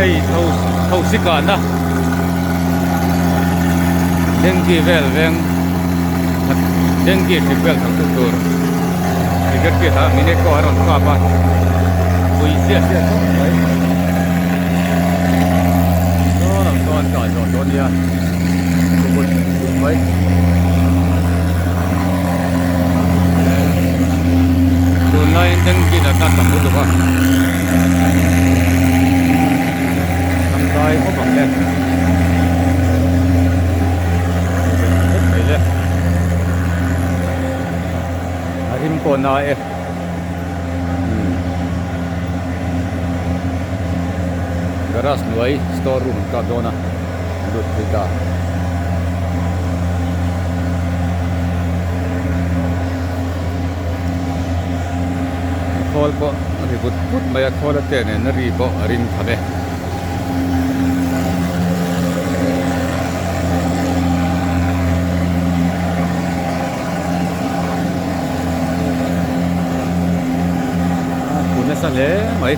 Hei tho thosi kahna dengue vel veng khat dengue hrik vel thang tu tur security ah minute pawh a rawn kap a pui siah siah khawp mai sawn ang sawn kah zawh tawh a nia kut mai. Tunlaiin dengue natna a tam lutuk a. Tangkai khawp ang le. Khawp mai le. A rim pawh na e. Garage hnuai store room an kap dawn a lut phei ta. A khawl pawh a ri vut vut mai a khawl a te nen a ri pawh a ring tham e. A khu nasa hle mai.